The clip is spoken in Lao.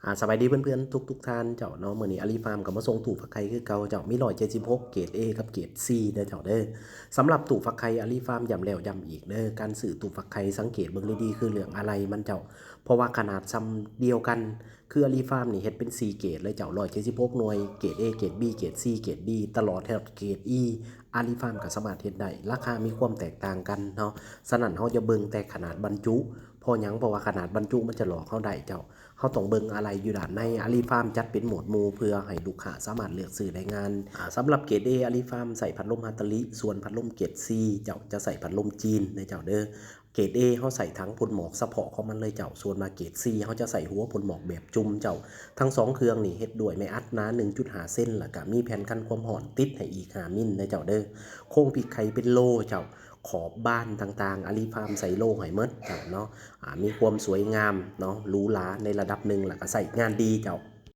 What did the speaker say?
ອາ ສະບາຍດີເພື່ອນໆທຸກໆທ່ານເຈົ້າເນາະ. ມື້ນີ້ອາລີຟາມກໍມາສົ່ງຕູ້ຝັກໄຂ່ຄືເກົ່າເຈົ້າ, ມີຮ້ອຍເຈັດສິບຫົກ ເກຣດ A ກັບເກຣດ C ເດີເຈົ້າເດີ. ສຳລັບຕູ້ຝັກໄຂ່ອາລີຟາມ ຢ້ຳແລ້ວຢ້ຳອີກເດີ, ການຊື້ຕູ້ຝັກໄຂ່ສັງເກດເບິ່ງດີໆ ຄືເລື່ອງອາໄຫຼ່ມັນເຈົ້າ, ເພາະວ່າຂະໜາດຊ່ຳດຽວກັນ ຄືອາລີຟາມນີ້ເຮັດເປັນສີ່ເກຣດເລີຍເຈົ້າ, ຮ້ອຍເຈັດສິບຫົກໜ່ວຍ, ເກຣດ A ເກຣດ B ເກຣດ C ເກຣດ D ຕະຫຼອດຮອດເກຣດ E ອາລີຟາມກໍສາມາດເຮັດໄດ້. ລາຄາມີຄວາມແຕກຕ່າງກັນເນາະ, ສະນັ້ນເຮົາຈະເບິ່ງແຕ່ຂະໜາດບັນຈຸ. ເພາະຫຍັງ? ເພາະວ່າຂະໜາດບັນຈຸມັນຈະຫຼອກເຮົາໄດ້ເຈົ້າ. ເຮົາຕ້ອງເບິ່ງອາໄຫຼ່ຢູ່ດ້ານໃນ. ອາລີຟາມຈັດເປັນໝວດໝູ່ເພື່ອໃຫ້ລູກຄ້າສາມາດເລືອກຊື້ໄດ້ງ່າຍ. ອາ ສຳລັບເກຣດ A ອາລີຟາມໃຊ້ພັດລົມຮາຕາລິ, ສ່ວນພັດລົມເກຣດ C ເຈົ້າຈະໃຊ້ພັດລົມຈີນເນາະເຈົ້າເດີ. ເກຣດ A ເຮົາໃຊ້ຖັງພົ່ນໝອກສະເພາະຂອງມັນເລີຍເຈົ້າ, ສ່ວນວ່າເກຣດ C ເຮົາຈະໃຊ້ຫົວພົ່ນໝອກແບບຈຸ່ມເຈົ້າ. ທັງສອງເຄື່ອງນີ້ເຮັດດ້ວຍໄມ້ອັດໜາໜຶ່ງຈຸດຫ້າເຊັນ ແລ້ວກະມີແຜ່ນກັນຄວາມຮ້ອນຕິດໃຫ້ອີກຫ້າມິນເນາະເຈົ້າເດີ. ໂຄງປີກໄຂ່ເປັນໂລເຈົ້າ, ຂອບບານຕ່າງໆ ອາລີຟາມໃສ່ໂລໃຫ້ໝົດເຈົ້າເນາະ. ອາ ມີຄວາມສວຍງາມເນາະ, ຫຼູຫຼາໃນລະດັບໜຶ່ງ ແລ້ວກະໃຊ້ງານດີເຈົ້າ.